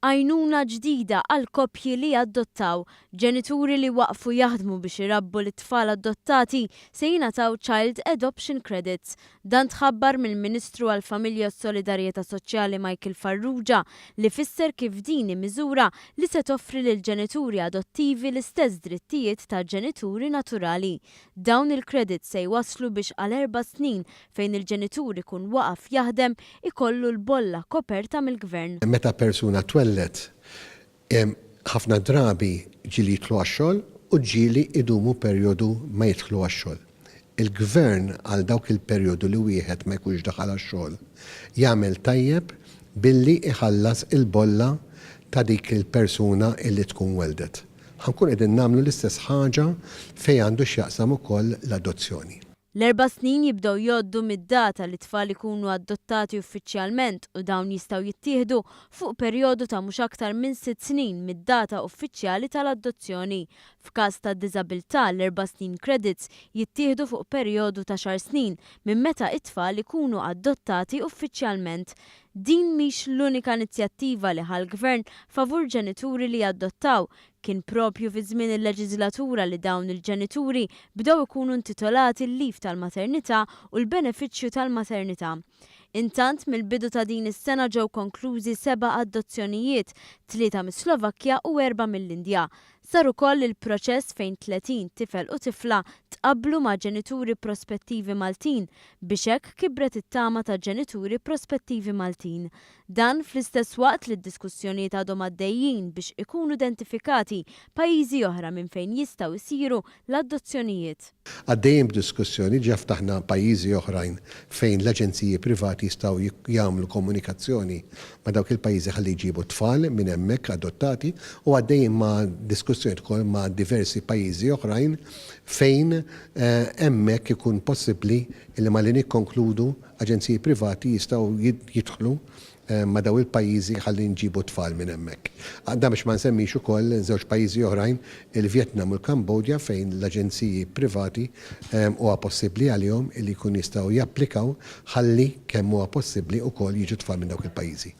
Għajnuna ġdida għal koppji li jaddottaw. Ġenituri li waqfu jaħdmu biex irabbu lit-tfal adottati se jingħataw Child Adoption Credits. Dan tħabbar mill-Ministru għall-Familja u s-Solidarjetà Soċjali Michael Farrugia li fisser kif din hi miżura li se toffri lill-ġenituri adottivi l-istess drittijiet ta' ġenituri naturali. Dawn il-credits se jwasslu biex għal erba' snin fejn il-ġenitur ikun waqaf jaħdem ikollu l-bolla koperta mill-Gvern. Meta persuna twelled, ħafna drabi ġieli jidħlu għax-xogħol u ġieli idumu perjodu ma jidħlu għax-xogħol. Il-Gvern għal dawk il-perjodu li wieħed ma jkunx daħal għax-xogħol jagħmel tajjeb billi jħallas il-bolla ta' dik il-persuna illi tkun welldet. Ħa nkunu qegħdin nagħmlu l-istess ħaġa fejn għandu x'jaqsam ukoll l-adozzjoni. L-erba' snin jibdew jgħoddu mid-data li t-tfal ikunu adottati uffiċjalment u dawn jistgħu jittieħdu fuq perjodu ta' mhux aktar minn sitt snin mid-data uffiċjali tal-adozzjoni. F'każ ta' diżabilità l-erba' snin credits jittieħdu fuq perjodu t'għaxar snin minn meta t-tfal ikunu adottati uffiċjalment. Din mhix l-unika inizjattiva li ħa l-Gvern favur ġenituri li jadottaw. Kien proprju fi żmien il-leġiżlatura li dawn il-ġenituri bdew ikunu intitolati l-leave tal-maternità u l-benefiċċju tal-maternità. Intant, mill-bidu ta' din is-sena ġew konklużi seba' adozzjonijiet, tlieta mis-Slovakkja u erba' mill-Indja. Sar ukoll il-proċess fejn 30 tifel u tifla tqabblu ma' ġenituri prospettivi Maltin biex hekk kibret it-tama ta' ġenituri prospettivi Maltin. Dan fl-istess waqt li d-diskussjonijiet għadhom għaddejjin biex ikunu identifikati pajjiżi oħra minn fejn jistgħu jsiru l-adozzjonijiet. Għaddejjin b'diskussjoni, ġa ftaħna pajjiżi oħrajn fejn l-aġenziji privati jistgħu jagħmlu komunikazzjoni ma' dawk il-pajjiżi ħalli jġibu t-tfal minn hemmhekk adottati u għaddejjin ma' diskussjonijiet ukoll ma' diversi pajjiżi oħrajn fejn hemmhekk ikun possibbli li malli nikkonkludu aġenziji privati jistgħu jidħlu ma' dawn il-pajjiżi ħalli nġibu t-tfal minn hemmhekk. Dan biex ma nsemmix ukoll żewġ pajjiżi oħrajn, il-Vjetnam u l-Kambodja fejn l-aġenziji privati huwa possibbli għalihom li jkunu jistgħu japplikaw ħalli kemm huwa possibbli wkoll jiġu tfal minn dawk il-pajjiżi.